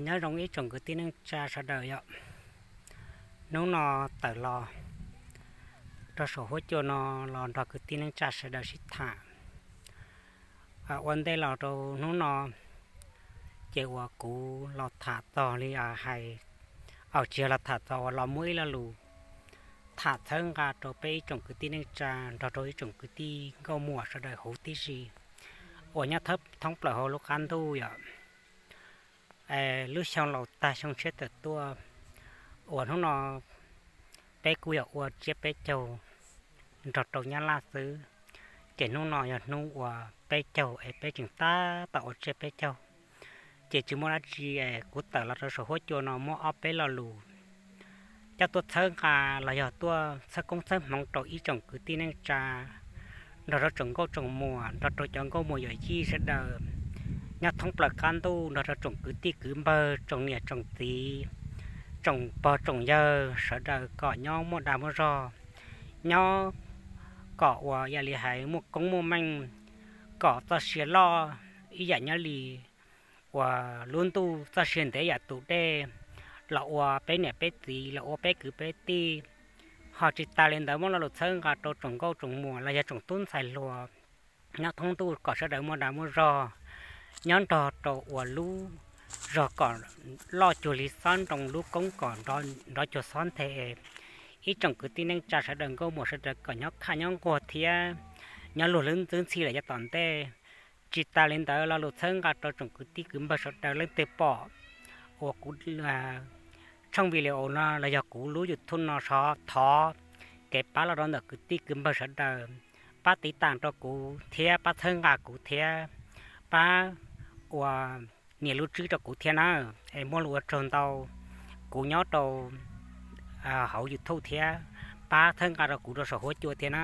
Nyob zoo ib tsoom kwv tij neej tsa sawv daws yom. Hnub no tawm los rau saum huab cua no los nrog kwv tij neej tsa sawv daws sib tham. Ua ntej los rau hnub no, ces uas kuv los tham txog li hais, tsis yog los tham txog, uas los muaj ib lo lus tham txhawb nqa rau peb ib tsoom kwv tij neej tsa nrog rau ib tsoom kwv tij nkauj muam sawv daws huv tib si uas nyob thoob plaws hauv lub qab ntuj yom. Lub xyoo laus tag xyoo tshiab tawm tuaj, uas hnub no peb kuj yog ua tsiab peb caug nrog rau Nyab Laj xwb, ces hnub no yog hnub uas peb caug es peb tseem tab tom ua tsiab peb caug. Ces tsis muaj dab tsi, kuv tawm los rau saum huab cua no muab ob peb lo lus coj tuaj txhawb nqa los yog tuaj txhawb koob txhawb hmoov rau ib tsoom kwv tij neej tsa, nrog rau tsoom nkauj tsoom muam, nrog rau cov nkauj muam yawm yij sawv daws nyob thoob plaws qab ntuj, nrog rau tsoom kwv tij kwv npawg, tsoom niam tsoom txiv, tsoom pog tsoom yawg sawv daws kom nyob muaj dag muaj zog, nyob kom uas yam li hais muaj koob muaj meej, kom txoj sia loj ib yam nyob li uas lub ntuj txoj sia ntev yam tus dej, los ua peb niam peb txiv, los ua peb kwv peb tij, ho tsis tas li ntawd muab lo lus txhawb nqa rau tsoom nkauj tsoom muam los yog tsoom tub ntxhais hluas nyob thoob ntuj kom sawv daws muaj dag muaj zog, nyob nrog rau uas lub zog kom loj cuag li xob nroo, lub koob kom nrov cuag xob nthe. Ib tsoom kwv tij neej tsa sawv daws nkauj muam sawv daws kom nyob khaj nyob nquag thiab nyob luag lub ntxwb ntxhi lawm yav tom ntej. Tsis tas li ntawd lo lus txhawb nqa rau tsoom kwv tij kwv npawg sawv daws leej twg pom uas kuv tshooj video no los yog kuv lub YouTube no sov thov kev pab los rau ntawm kwv tij kwv npawg sawv daws, pab tiv tas rau kuv thiab pab txhawb nqa kuv thiab pab ua nias lub tswb rau kuv thiab na, es muaj lus ua tsaug ntau. Kuv nyob rau hauv YouTube thiab, pab txhawb nqa rau kuv rau saum huab cua thiab na.